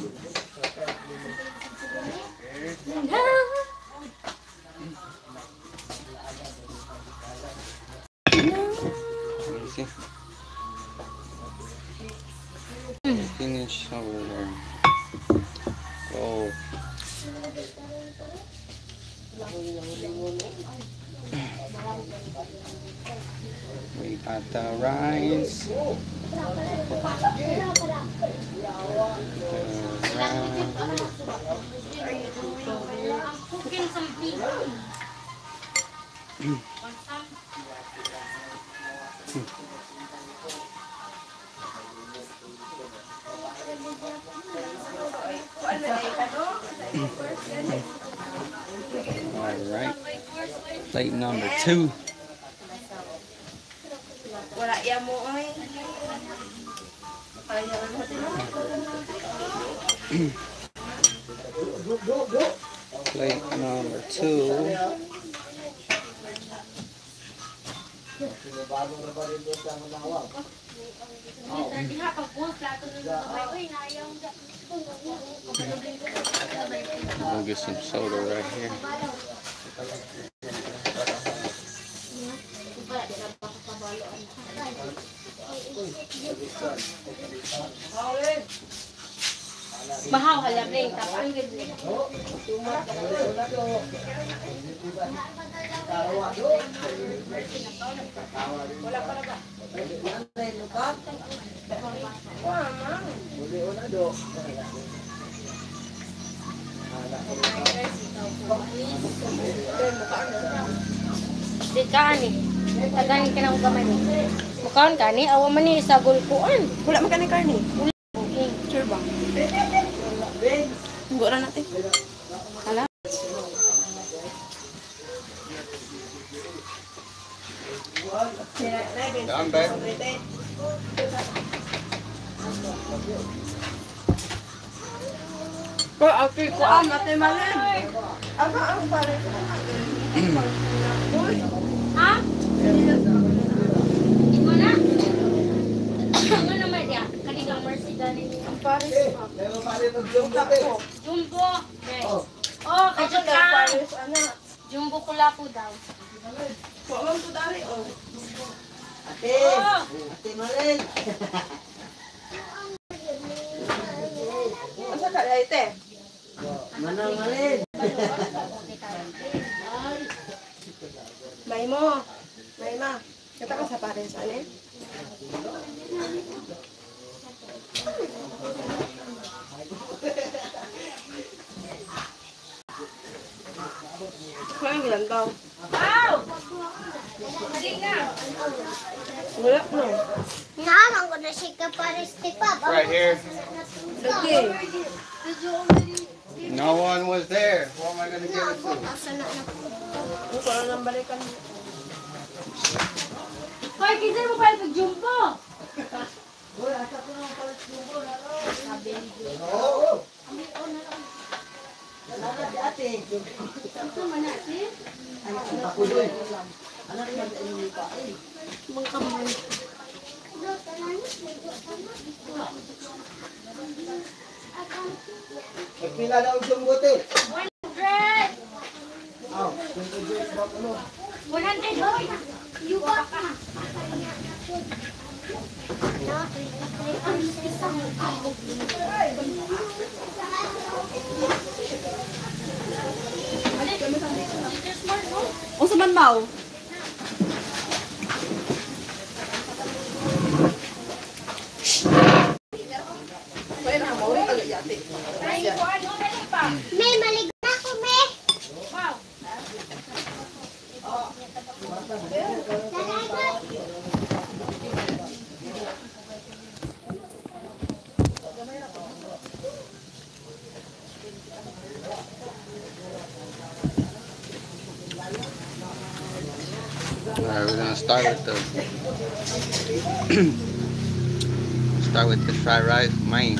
Let me see. Finish over there. Go. We got the rice. The rice. I'm cooking some beef. Want some? All right. Plate number 2. Wala iya mo oy. Ayaw mo. Plate number 2. We'll get some soda right here. Bahaw halamling tapang gid. Di ka ni. Tagan ka ng gamay ni. Mukaon ka ni awa man ni sa gulpuan. Wala man ka ni karne. Okay. Sure ba? Tunggu ra natin. Hala. Done, babe. Ko okay ko ang ate Malen. Aba ang pare ko. Ha? Imo na. Ano naman dia? Kanigang mercy gani. Ang pare ko. Jumbo. Oh, kay Ako ka. pares ana. Jumbo kulapo daw. Wa man po dari oh. Ate! Oh, Ate Malen! Asa ka dai te? Manang Malen! May mo. May ma. Kita ka sa pares ani. Kaya gilantaw. Wow! Dali na. Wala no. Naamang ko na siya kapares ti Papa. Right here. Lagi. No one was there. Who am I gonna give it to? Asa na na. Ang ko na nang balikan. Hoy, kinsa mo pa pag jumbo? Salamat si ate! Ito man na si. Anak ang pakuloy! Anak ang pakuloy! Mga kamay. Nagpila na ang jumbote! 100. Aw, jumbote ba kuno? 100 hoy. Yuba ka. Na, 23. Unsa man maw? Kaya na mo rin tagayati. Ay, kuan mo dali pa. May maligo na ako, me. Wow. Salamat. All right, we're gonna start with the fried rice. Man.